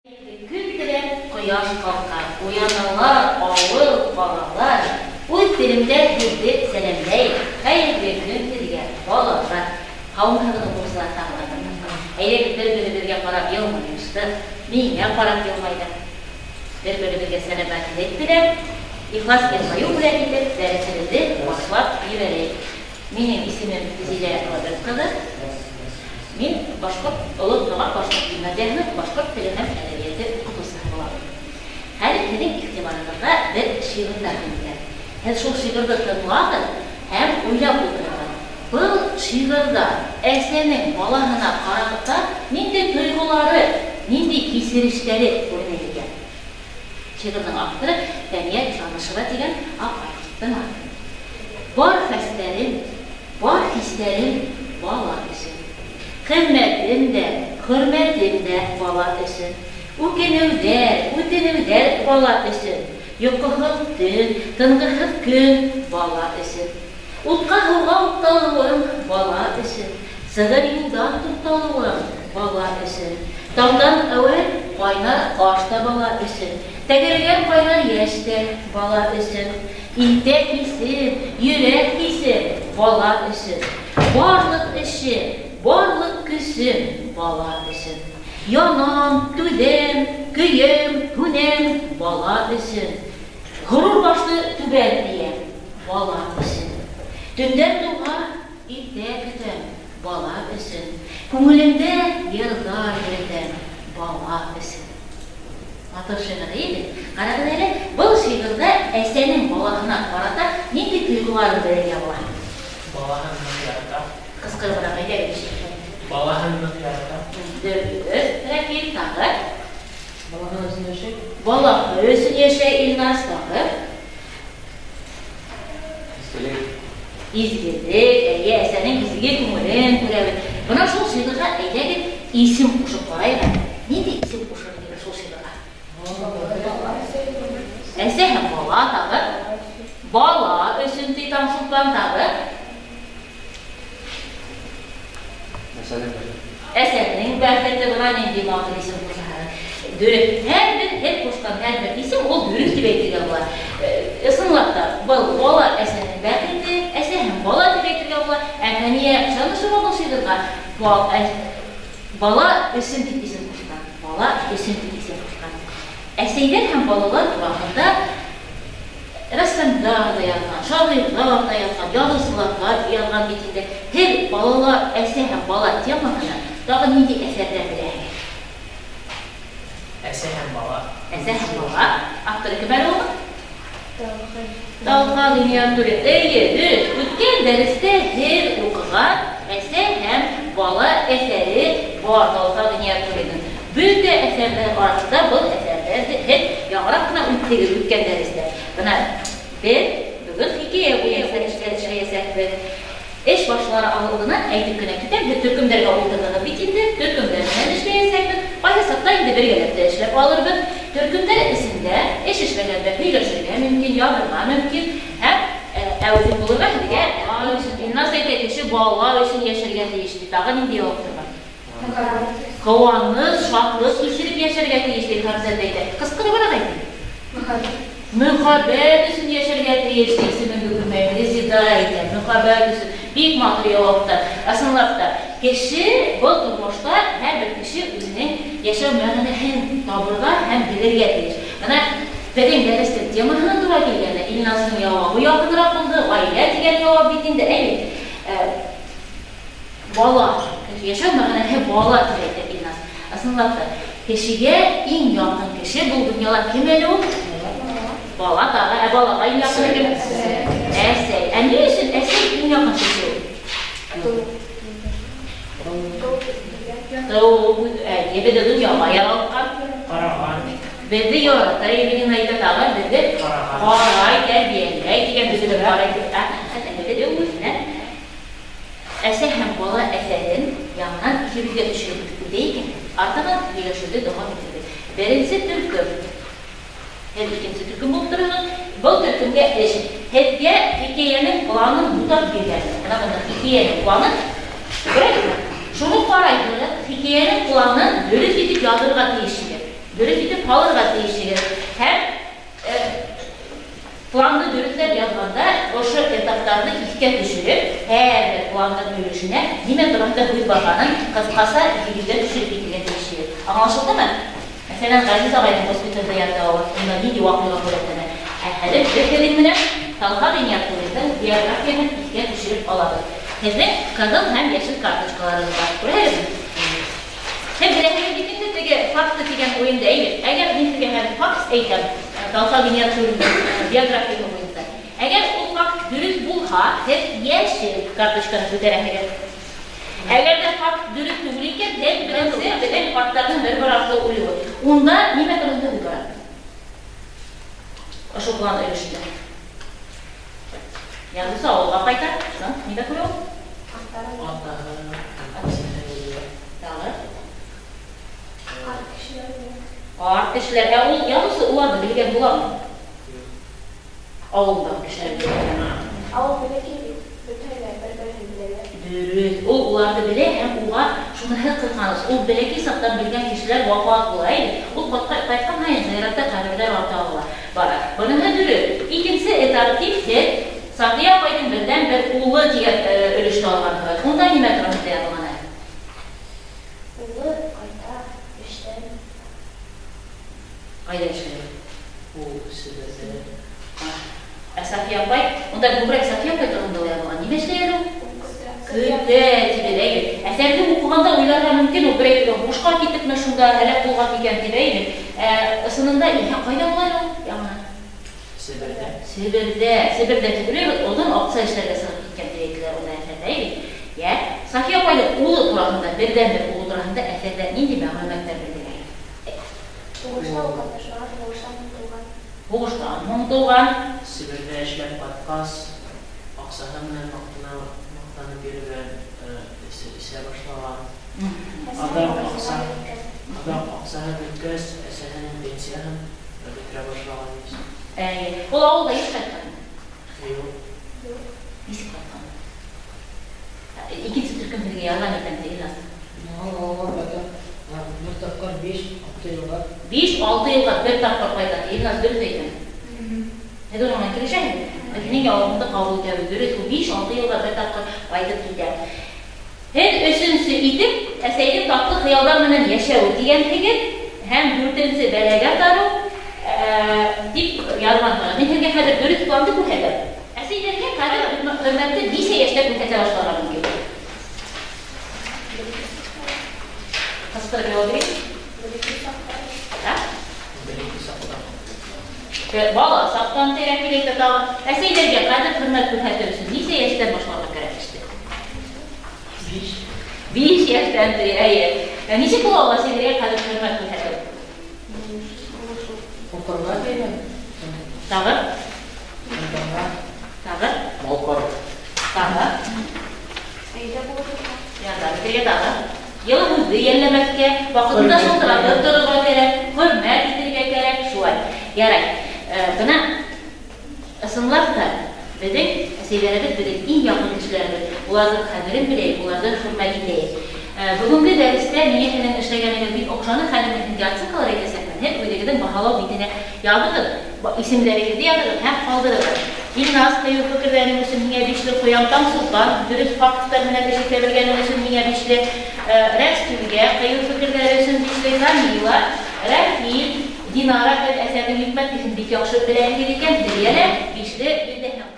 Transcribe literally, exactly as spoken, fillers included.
كۈلدۈرەپ قۇياش قالقان، ئۇيانىڭلار ئاۋۇ بالىلار، ئۇ تىلىمدە بىزنى سەلەملەي، خەيرلىك كۈن بىزگە بالىلار. قاۋۇم ھەققىدە قوشۇلار تاغلار. ئەگەر بىر-بىرىمىزگە قاراپ يىلمايمىزدا، نېمە قاراپ يىلمايدۇ؟ بىر-بىرىمىزگە سەلامەتلىك تىلەپ، ئىخلاس يىلمايۇ بىلەن ئېيتىپ، دەرسىمىزنى باشلاپ يۈرەيلى. مېنىڭ ئىسمىم زىلە ئابىد قىزى. مەن باشقۇرت، ئۇلۇغ تاغاق باشقۇرت گىمنازىيەسىنىڭ باشقۇرت تىلى ھەم ئەدەبىياتى ئوقۇتقۇچىسى بولىمەن. ھەر كىمنىڭ ئىقتىدارىغا بىر شېئىرنى تەقدىم ئېتىمەن. ھەم شۇ شېئىرنى تىڭلاپ ھەم ئويلاپ ئولتۇرىمەن. بۇ شېئىردا ئەسەرنىڭ بالاغىنا قارىغاندا نېمىدەك تۇيغۇلارنى، نېمىدەك ھېسسىياتلارنى ئوينايدىكەن. شېئىرنىڭ ئاپتورى دانىيەت چانىشېۋا دېگەن ئاپا. بار خەستەرىم، بار ھېسلىرىم بالا ئۈچۈن. خىزمىتىمدە، ھۆرمىتىمدە بالا ئۈچۈن. ئۇ كۈنۈڭدە، ئۇ تۈنۈڭدە بالا ئۈچۈن. يوققا ھەق تۈن، تىنغا ھەق كۈن بالا ئۈچۈن. ئوتقا ھاۋا ئوقتالغۇم بالا ئۈچۈن. سىغىر يولدا توختالغۇم بالا ئۈچۈن. تاڭدان ئەۋەل قاينار ئاشتا بالا ئۈچۈن. تەگىرىگەن قاينار يەشتە بالا ئۈچۈن. ئىنتەك ھېسىم، يۈرەك ھېسىم بالا ئۈچۈن. بارلىق ئىشىم، بارلىق كۈچۈم بالا ئۈچۈن. يانام، تۆلەم، كۆيەم، ھۈنەم بالا ئۈچۈن. غۇرۇر باشلىق تۆۋەن دېيەم بالا ئۈچۈن. تۈندە تۇرغان ئىتتە كۈتەم بالا ئۈچۈن. كۆڭلۈمدە يارىدار يېرىدەم بالا ئۈچۈن. ماتور شېئىر ئىدى. قاراڭلار، بۇ شېئىردا ئەسەرنىڭ بالاغىنا قارىتا نېمىدەك تۇيغۇلارنى بىلدۈرگەن بولار؟ بالا ھەممىنى يارىتا. قىسقىرىقراق ئېيتىۋېرىڭ. بالا ھەممىنى يارىتا. دۈرۈس. تېخى تاغى. بالا ھەممىسىنى ياشاي. بالا ھەممىسىنى ياشاي، ئىلناس تاغى. ئىزگىلىك. ئىزگىلىك، ئەيە، ئەسەرنىڭ ئىزگىلىك كۆڭۈلىنى كۆرەۋاتىمىز. مانا شۇ شېئىرغا ئەگەر ئىسىم قوشۇپ قارايلى. نېمىدەك ئىسىم قوشۇلغان شۇ شېئىرغا؟ ئەسەر ھەم بالا تاغى. بالا ئۈچۈن تاڭ سۇلتان تاغى. مەسىلەن، ئەسەرنىڭ بەختى بىلەن ئەمدى ماتېرىيىسىنى قۇرسا، دۈرۈس. ھەر بىر، ھەر قوشقان ھەر بىر ئىسىم ئۇ دۈرۈس دەپ ئېيتىلگەن بولار. ئە، ئىسىملاردا بال-، بالا ئەسەرنىڭ بەختى، ئەسەر ھەم بالا دەپ ئېيتىلگەن بولار. ئەنئەنىيە چانىشېۋانىڭ شېئىرىغا بال-، ئە، بالا ئۆسۈملۈك ئىسىم قوشقان. بالا ئۆسۈملۈك ئىسىم قوشقان. ئەسەيلەر ھەم بالىلار تۇراقىدا رەسساملار دا يازغان، شائىرلار دا يازغان، يازغۇچىلار دا يازغان بىتىندە ھەر بالىلار، ئەسەر ھەم بالا تېمىسىنى تاغى نېمىدەك ئەسەرلەر بىلەن؟ ئەسەر ھەم بالا. ئەسەر ھەم بالا. ئاپتورى كىم ئەلى ئۇنىڭ؟ داۋۇتخان غىنىيەتۇللا. ئەيە، دۈرۈس. ئۆتكەن دەرستە ھەر ئوقۇغان ئەسەر ھەم بالا ئەسەرى بار داۋۇتخان غىنىيەتۇللىنىڭ. بۇ ئەسەرلەر ئارىسىدا بۇ ئەسەرلەرنى ھەم ياڭراققىنا ئۆتتى ئۆتكەن دەرستە. مانا، بىز بۈگۈن ھېكايە بويىچە ئىشلەۋاتىمىز. ئىش باشلار ئالدىدا ئەيتىپ كۆرەي. كىتاب بىر تۈركۈمدەرگە ئولتۇرغىنى بىتىندە تۈركۈمدەر بىلەن ئىشلەيسەن. بايا ساقتا ئەمدى بىرگىلەردە ئىشلەپ ئالىمىز. تۈركۈمدەر ئىسىمدە ئىش ئىشلىگەندە ھىيلىشىرگە مۇمكىن، ياغىرغا مۇمكىن. ھەم، ئە، ئەۋزى بولۇرغا ھەمدە ئىناس ئېيتىدۇ، كىشى بالىلار ئۈچۈن ياشىرىگەن دېيىشتى. تاغى نېمە دېيىۋاتىدۇ؟ قۇۋانچ، شادلىق كەچۈرۈپ ياشىرىگەن دېيىشتى. قارىسا دەيدۇ. قىسقىرىپ قارايلى. مۇھەببەت ئۈچۈن ياشىرىگەن دېيىشتى، ئىسمىنى بىلمەيمەن، رىزىدا ئىكەن، مۇھەببەت ئۈچۈن. بەك ماتۇر ياۋاپتۇ. ئەسلىدە، كىشى بۇ تۇرمۇشتا ھەر بىر كىشى ئۆزىنىڭ ياشاش مەنىسىنى ھەم تاپىدىغان ھەم بىلىدىغان دېيىش. مانا، بۈگۈن دەرستە تېمىسىنى توغرا كەلگەندە، ئىلناسنىڭ ياۋابى ياقىنراق بولدى، ئائىلە دېگەن ياۋاب بىتىندە، ئەينى، ئە، بالا. ياشاش مەنىسى ھەم بالا دېگەن ئىلناس. ئەسلىدە، كىشىگە ئەڭ يېقىن كىشى بۇ دۇنيادا كىم ئىدى؟ بالا، تاغى، ئە، بالىغا ئەڭ يېقىن كىم؟ ئەسەي. ئە، نېمە ئۈچۈن ئەسەي ئەڭ يېقىن كىشى؟ ئە، يېپىدە دۇنياغا يارالغان. قاراغان. بىردە يارىتاي، بىردە ئايتا تاغى، بىردە قاراغان. قاراي، تەربىيەلەي دېگەن بىردە قاراي. ئە، ئە، ئە، ئە، ئە، ئە، ئە، ئە، ئە، ئە، ئە، ئەسەر ھەم بالا ئەسەرلىرىنى ياڭراق ئىككى بۆلگۈگە چۈشۈرۈپ ئۆتەيلى. ئارتۇق ھەيلەشۈۋىدى داۋام ئېتىلدى. بىرىنچىسى تۈركۈم. ھەم ئىككىنچى تۈركۈم بولۇپ تۇرىدۇ. بۇ تۈركۈمگە ئېلىش. ھەدىگە ھېكايىنىڭ پىلانىنى مۇنداق بېرىلگەن. مانا بۇنداق ھېكايىنىڭ پىلانى. شۇنى قارايدۇ. ھېكايىنىڭ پىلانىنى دۈرۈس ئېتىپ يازىدىغان دېيىشى. دۇرۇس ئېيتىپ قالدۇرۇشقا تېگىشلىك. ھەم، ئە، پىلاننى دۇرۇسلاپ يازغاندا، ئاشۇ ئېتاپلارنى ئىسكە چۈشۈرۈپ، ھەر بىر پىلاننىڭ ئۈلۈشىنى نېمە تۇرۇمدا بۇيرۇلغانىنى قىسقىچە ئىككى بېتكە چۈشۈرۈپ كېتىشكە تېگىشلىك. ئاڭلىشىلدىمۇ؟ مەسىلەن، غەزىز ئاغاينىڭ گوسپىتالدا ياتىۋالغان، ئۇندا نېمە ۋەقە بولۇپ ئۆتكەن؟ ئەھەدە بىر كېلىم بىلەن تالغا بىنىيەت بويىچە بىيوگرافىيەنى ئىسكە چۈشۈرۈپ ئالىدۇ. سىزنىڭ قىزىل ھەم يېشىل كارتوچكىلىرىڭىز بار. كۆرەلمۇ؟ سەن بىلەلمەيدىكەنسەن، تېگى فاكت دېگەن ئويۇندا، ئەگەر، ئەگەر مەن سىزگە ھەر فاكت ئېيتسام، تالغا بىنىيەت بويىچە بىيوگرافىيەنى ئوينىسا، ئەگەر ئۇ فاكت دۇرۇس بولسا، سىز يېشىل كارتوچكىنى كۆتۈرەسىز. ئەگەردە فاكت دۇرۇس تۈگۈل ئىكەن، دەل بىلەمسىز، بىلەن فاكتلارنى بىر-بىر ئارقىلىق ئويلىغۇ. ئۇندا نېمە قىلىمىز بار؟ ئاشۇ پىلان ئېلىشتە. ياندىسا ئاۋۇلغا قايتا. نېمە قىلىڭ؟ ئاتا. تاغىر. ئارت كىشىلەر. يا ئۇ، ياندىسا ئۇلارنى بىلگەن بولامدۇ؟ ئاۋۇلدىكى كىشىلەر بىلگەن. ئاۋۇل بىلەكى بىر تەيلە، بىر-بىرىنى بىلەلەر. دۇرۇس. ئۇ ئۇلارنى بىلە ھەم ئۇغا شۇنى ھېس قىلغان. ئۇ بىلەكى ساقلام بىلگەن كىشىلەر ۋاپات بولاي. ئۇ قايتقان، قايتقان ھايان زىيارەتتە قەبرىدە ۋاپات بولا. بار. بۇنىڭ دۇرۇس. ئىككىنچىسى ئېتاپتىكى ساقىيا ئاپايدىن بىردىن بىر ئۇلى دېگەن، ئە، ئۈلۈشتە ئالغان. ئۇندا نېمە تۇرۇمدا يازغان؟ ئۇلى قايتا ئىشتىن. قايدا ئىشلەيدۇ؟ ئۇ سىلەردە. ئە، سافىيە ئاپاي، ئۇندا كۆپرەك سافىيە ئاپاي تۇرغاندا ئويلىغان. نېمە ئىشلەيدۇ؟ كۆتە تېپىدەيدۇ. ئەسەرنى ئوقۇغاندا ئويلارغا مۇمكىن، ئۇ بىرەيلەن بوشقا كېتىپمۇ شۇندا ھالاك بولغان ئىكەن دەيدۇ. ئە، ئېسىمدە، ئە، قايدا بولىدۇ؟ يامان. سىبىردە. سىبىردە، سىبىردە تۈگۈلۈپ، ئۇدۇن ئاقسا ئىشلارغا سىغىپ كەتكەن دېيىلگەن ئۇندا ئەسەردە. يا، سافىيە ئاپاينىڭ ئۇلى تۇرغاندا، بىردىن بىر ئۇلى تۇرغاندا ئەسەردە نېمە مەلۇماتلار بېرىلگەن؟ تۇغۇشتا ئۇ قاتناشمىغان، تۇغۇشتا مۇڭ تۇغغان. تۇغۇشتا مۇڭ تۇغغان. سىبىردە ئىشلەپ پاتقاس، ئاقساقال بىلەن ماختىنا-، ماختانىپ يۈرگەن، ئە، ئىسە، ئىسە باشلىغان. ئاداق ئاقسا-، ئاداق ئاقساقال ئۆتكەس، ئەسەرنىڭ پېنسىيە ھەم ئۆتۈرە باشلىغان. ئەي، ئۇ ئاۋۇلغا ھېچ قايتقانمۇ؟ يوق. نېسىپ قايتقان. ئىككىنچى تۈركۈم بىرگە يارىغان ئىكەن، ئىلناز. ماڭا ئاۋۇلغا قايتا، ھە، بىر تاپقان بەش، ئالتە يىلغا. بەش، ئالتە يىلغا بىر تاپقان قايتاتتى، ئىلناز دۇرۇس ئېيتىمەن. ھېدىنىڭ كېلىشى، بىزنىڭ ئاۋۇلىمىزدا قابۇل كەبى دۇرۇس، ئۇ بەش، ئالتە يىلغا بىر تاپقان قايتىپ كېتە. ھەر ئۈچىنچىسى ئېيتىپ، ئەسەيدىن تاتلىق خىياللار بىلەن ياشاۋ دېگەن تېگىن ھەم دۆتىنچىسى بەلەگە تارۇ، ئە، دەپ يازغان. مېھىرگە قەدىر دۇرۇس بولامدۇ بۇ ھەدەپ؟ ئەسەيلەرگە قەدىر ھۆرمەتنى نېسە ياشتا كۆرسەتسە باشقىلارغا مۇمكىن؟ قىسقىرىپ يول بېرىڭ. ھە؟ بالا ساقتان تېرەك بىلەن تاغ. ئەسەيلەرگە قەدىر ھۆرمەت كۆرسەتسە نېسە ياشتا باشقىلارغا كۆرسەتسە؟ بەش ياشتىن بېرى، ئەي. يا، نېچە بولۇۋالغان سىلەرگە قەدىر ھۆرمەت كۆرسەتىپ؟ ھۆرمەت دەيمەن. تاغىر؟ تاغىر؟ مالقار. تاغىر؟ يا، تاغىر، بىرگە تاغىر. يالا ھۇزۇر يەللىمەسكە، ۋاقتىدا شۇلتىراپ تۇرۇشقا كېرەك، ھۆرمەت يېتىرگە كېرەك، شۇ. ياراي. ئە، بۇنى ئېسىڭلاردا، بىزنىڭ ئەسەيلەرىمىز بىزنىڭ ئەڭ يېقىن كىشىلەرمىز. ئۇلارنىڭ قەدرىنى بىلەي، ئۇلاردىن ھۆرمەت ئېيتەي. ئە، بۈگۈنكى دەرستە مېنىڭ ئىشلىگەنلىرىمدىن ئوخشاش خەلقنىڭ ياتسا قىلىرى كەسەپمەن ھەم ئۆيدىكىدىن باھالاپ بېتىنى يازدىم. ئېسىملىرىگىزدە يازدىم ھەم قالدۇردۇم. ئىلناز، قەيۇ پىكىرلەرنىڭ ئۈچۈن مېڭە بېشلىق قويامتام سۇلتان، دۇرۇس فاكتلار بىلەن ئىشلىتىپ بەرگەنلىرىڭ ئۈچۈن مېڭە بېشلىق، ئە، رەس تۈۋگە، قەيۇ پىكىرلەر ئۈچۈن بېشلىق كامىلا، رەھىم، دىنارا، ئەسەرنىڭ ھېكمەتلىكىنى بەك ياخشى بىلەلىگەن ئىكەن، دىليەنە، بېشلىق، بىلدى ھەم